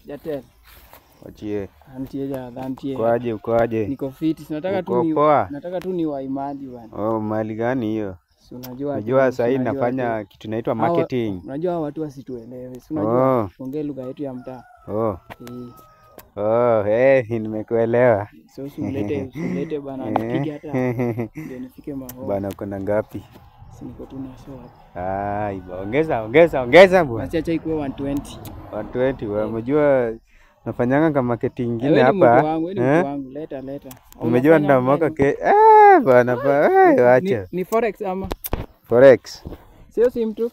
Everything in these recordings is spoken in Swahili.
Jatel. Wachie. Antie ja, antie. Ukoaje, ukoaje? Niko fiti. Nataka tu Uko ni poa? Nataka tu ni waimadi bwana. Oh, mali gani hiyo? Si unajua Unajua sasa hii unajua nafanya kitu inaitwa Hawa- marketing. Unajua hawa watu wasituelewe. Si unajua Oh, ongee lugha yetu ya mtaa. oh. Eh. Oh, nimekuelewa. So usilete bana nipige hata ndio nifike maho. Bana uko na ngapi? Si niko tu na so hapa. Ah, iba ongeza ongeza ongeza bwana. Basi acha ikuwe 120. 120 wewe umejua nafanyanga kama marketing ingine Wewe ni mtu hapa. wangu, wewe ni Eh? mtu wangu. Leta leta. Umejua Unafanya ndamwaka online? ke bana wacha. Ni forex ama Forex. sio sim tu?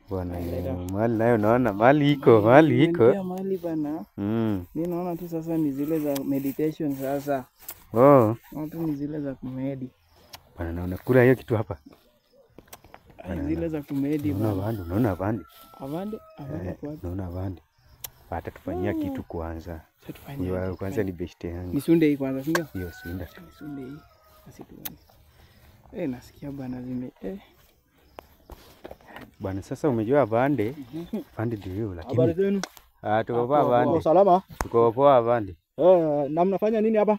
Bwana Leta. mali nayo naona mali iko, mali iko. Umeniambia mali bana. Mm. Mimi naona tu sasa ni zile za meditation sasa. Oh, Naona tu ni zile za kumedi. bana naona kula hiyo kitu hapa. Ai, zile za kumedi Naona bana. bandi, naona bandi. Avande, avande kwa wapi? Naona bandi. Watatufanyia kitu kwanza. Sasa tufanye Huyo aje? kwanza ni beshte yangu. Nisunde hii kwanza, si ndio? Hiyo sunda. Nisunde hii. Asituone. Nasikia bana zime Bwana sasa umejua bande. Bande ndio hiyo Habari lakini. zenu? Ah, tuko poa Uko bande. salama? Tuko poa bande. Na mnafanya nini hapa?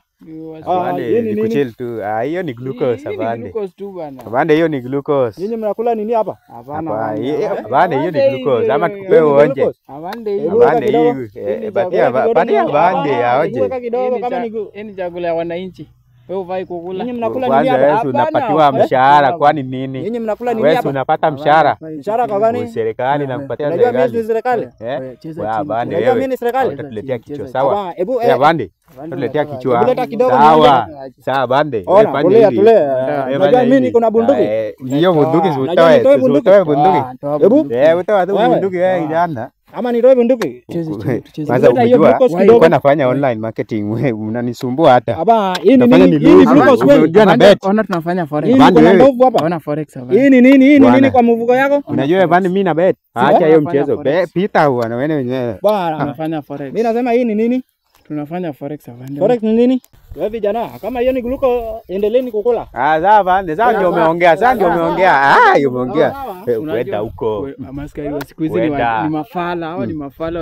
Ah, Bande hii ni ni nini? kuchill tu. Ah, hiyo ni glucose Hii ni bande. glucose tu bana. Bande hiyo ni glucose. Nyinyi mnakula nini hapa? Hapana. Hapa, bana. bande hiyo ni Avande glucose ama hiyo- tukupe Hiyo ni uonje. glucose? Avande hii. Hebu weka Bande kidogo. hii Hii ni patia chakula patia kidogo. bande Hebu aoje. weka kidogo Hii ni kama cha- ni hii ni chakula ya wananchi. Wewe uvai kukula. Nyinyi mnakula nini Kwanza hapa? wewe Hapana, unapatiwa hapana. mshahara kwani nini? Nyinyi mnakula nini Wewe hapa? unapata mshahara. Mshahara kwa gani? Serikali nakupatia Unajua mimi si serikali. serikali? Eh? Cheza Wewe chini, bande Unajua mimi wewe. ni serikali? Utatuletea kichwa Cheza sawa? Hapa, hebu Ya bande. Avande Utatuletea unataka kichwa. aje? Hebu leta kidogo Sawa. nione. Sawa bande. Wewe Ona, fanya tulia hivi. tulia. Wewe Unajua fanya mimi hivi. niko na bunduki. Ah, hiyo bunduki si Unajua utoe, nitoe si bunduki? utoe bunduki. Ah, toa Hebu. bunduki. Utoe tu Wewe. bunduki wewe kijana. Ama nitoe bunduki? Tucheze chini, tucheze. Kwanza Leta hiyo umejua glucose nilikuwa kidogo. nafanya online marketing wewe unanisumbua hata. Hapa, hii ni Unafanya nini? ni Hii ni lose. glucose kweli? Unajua na Avande, bet. Ona tunafanya forex. Hii Bande niko na wewe. ndovu hapa. Ona forex avande. Hii ni nini? Hii ni Bwana. nini kwa mfuko yako? Unajua wewe bande mimi na bet. Acha hiyo Tunafanya mchezo. forex. Pita bwana wewe wenyewe. Bwana, Tunafanya forex. mimi nasema hii ni nini? Tunafanya forex avande. Forex ni nini? Wewe vijana, kama hiyo ni glucose, endeleeni kukula. Ah, sawa bande, sawa ndio umeongea, sawa ndio umeongea. Ah, umeongea. Sawa. Kwenda huko. Maskari wa siku hizi ni Kwenda. ni mafala, hawa ni mafala.